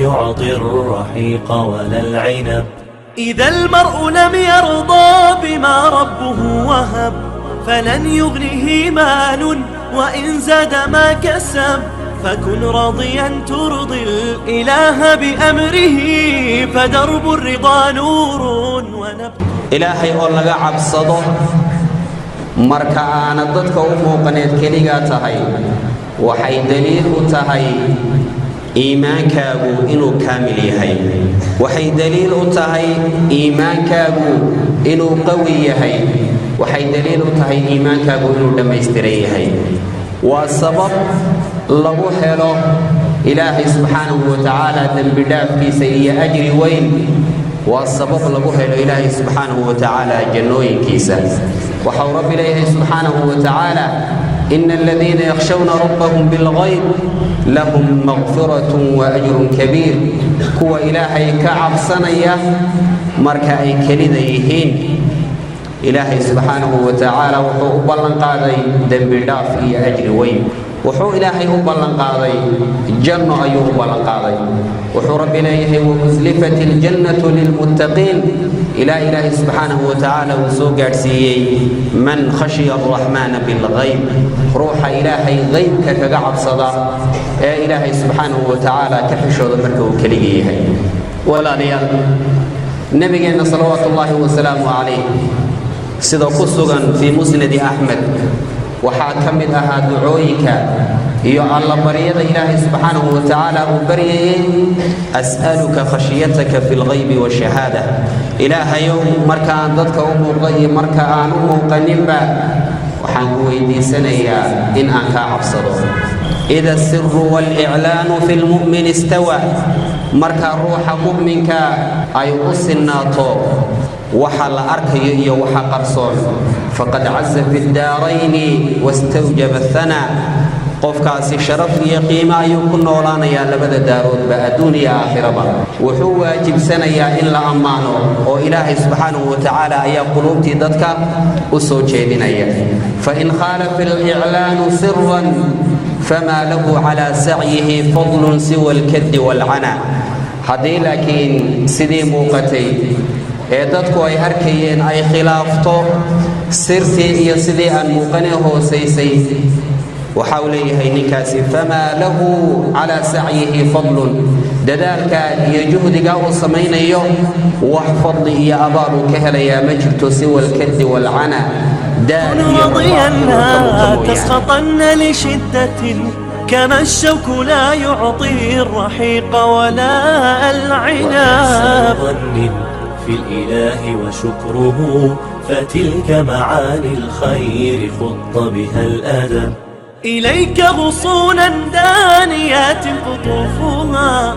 يعطي الرحيق ولا العنب. إذا المرء لم يرضى بما ربه وهب، فلن يغنه مال وإن زاد ما كسب. فكن راضيا ترضي الإله بأمره، فدرب الرضا نور ونبت. Ilaahay oo laga cabsado marka aanad dadka u muuqaneed keligaa tahay waxay daliil u tahay iimaankaagu inuu kaamil yahay, waxay daliil u tahay iimaankaagu inuu qawi yahay, waxay daliil u tahay iimaankaagu inuu dhammaystiran yahay. Waa sabab lagu helo Ilaahay subxaanahu wa tacaala dembi dhaafkiisa iyo ajri weyn. Waa sabab lagu helo Ilaahay subxaanahu wa tacaala jannooyinkiisa. Waxau Rabbi leeyahay subxaanahu wa tacaala: "إن الذين يخشون ربهم بالغيب لهم مغفرة وأجر كبير." Kuwa Ilaahay ka cabsanaya marka ay kelida yihiin, Ilaahay subxaanahu wa tacaala wuxuu u ballanqaaday dembi dhaaf iyo ajri weyn. Wuxuu Ilaahay u ballanqaaday janno ayuu u ballanqaaday. Wuxuu Rabbi leeyahay: "وأزلفت الجنة للمتقين." Ilaa Ilaahay subxaanahu wa tacaala uu soo gaadhsiiyey "من خشي الرحمن بالغيب", ruuxa Ilaahay qaybka kaga cabsada ee Ilaahay subxaanahu wa tacaala ka xishooda marka uu keligii yahay. Walaalayaal, Nabigeenna salawaatu ullaahi wasalaamu calayh, sida ku sugan fii Musnadi Axmed, waxaa ka mid ahaa ducooyinka iyo Allabaryada Ilaahay subxaanahu wa tacaala uu baryayey: "أسألك خشيتك في الغيب والشهادة." Ilaahayow, markaan dadka u muuqda iyo marka aan u muuqaninba, waxaan ku weydiisanayaa in aan kaa cabsado. "إذا السر والإعلان في المؤمن استوى", marka ruuxa mu'minka ay u sinnaato waxa la arkayo iyo waxa qarsoon, "فقد عز في الدارين واستوجب الثناء." Qofkaasi sharaf iyo qiimo ayuu ku noolaanayaa labada daaroodba, adduun iyo aakhiraba. Wuxuu waajibsanayaa in la ammaano, oo Ilaahay subxaanahu wa tacaala ayaa quluubtii dadka u soo jeedinaya. "فإن خالف الإعلان سرا فما له على سعيه فضل سوى الكد والعنا." Haddii laakiin sidii muuqatay ee dadku ay arkayeen ay khilaafto sirtii iyo sidii aan muuqanee hoosaysay, waxa uu leeyahay ninkaasi "فما له على سعيه فضل", dadaalka iyo juhdiga uu samaynayo wax fadli iyo abaal uu ka helayaa ma jirto, سوى الكد والعنا, daal iyo رضيا rafaad inuu ka muto لا mooyaane. تسخطن لشدة، كما الشوك لا يعطي الرحيق ولا العناب. ظن في الإله وشكره، فتلك معاني الخير خط بها الأدب. إليك غصونا دانيات قطوفها.